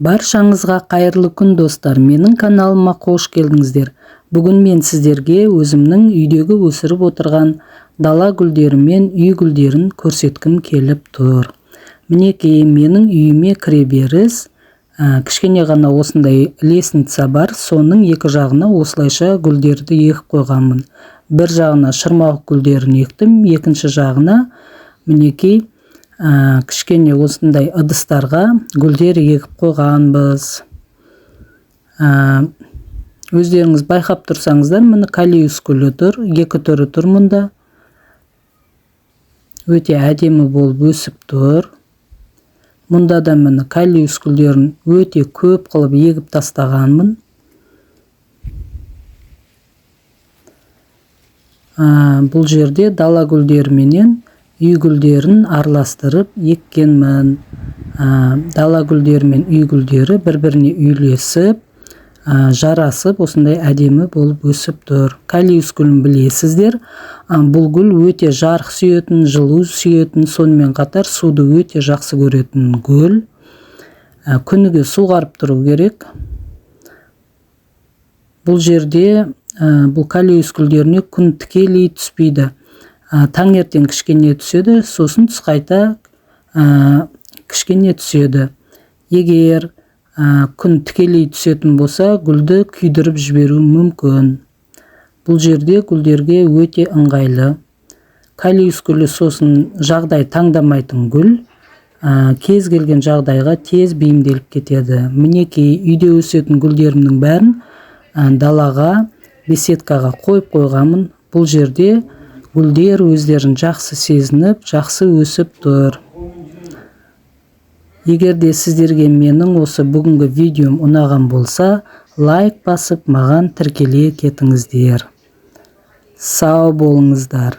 Баршаңызға қайырлы күн, достар! Менің каналыма қош келдіңіздер. Бүгін мен сіздерге өзімнің үйдегі өсіріп отырған дала гүлдері мен үй гүлдерін көрсеткім келіп тұр. Мінекей, менің үйіме кіреберіс кішкене ғана осындай лестница бар, соның екі жағына осылайша гүлдерді егіп қойғанмын. Бір жағына шырмауық гүлдерін ектім, екінші жағына, мінекей, кішкене осындай ыдыстарға гүлдер егіп қойғанбыз. Өздеріңіз байқап тұрсаңыздар, міне, колеус гүлі тұр, екі түрі тұр мұнда. Өте әдемі болып өсіп тұр. Мұнда да, міне, колеус гүлдерін өте көп қылып егіп тастағанмын. Бұл жерде дала гүлдеріменен үй гүлдерін араластырып еккенмін. Дала гүлдері мен үй гүлдері бір біріне үйлесіп, жарасып, осындай әдемі болып өсіп тұр. Колеус гүлін білесіздер. Бұл гүл өте жарық сүйетін, жылу сүйетін, сонымен қатар суды өте жақсы көретін гүл. Күніге суғарып тұру керек. Бұл жерде бұл колеус гүлдеріне күн тікелей түспейді. Таңертең кішкене түседі, сосын түс қайта кішкене түседі. Егер күн тікелей түсетін болса, гүлді күйдіріп жіберуі мүмкін. Бұл жерде гүлдерге өте ыңғайлы. Колеус гүлі сосын жағдай таңдамайтын гүл, кез келген жағдайға тез бейімделіп кетеді. Мінекей, үйде өсетін гүлдерімнің бәрін далаға, беседкаға қойып қойғанмын. Бұл жерде гүлдер өздерін жақсы сезініп, жақсы өсіп тұр. Егер де сіздерге менің осы бүгінгі видеом ұнаған болса, лайк басып, маған тіркеле кетіңіздер. Сау болыңыздар.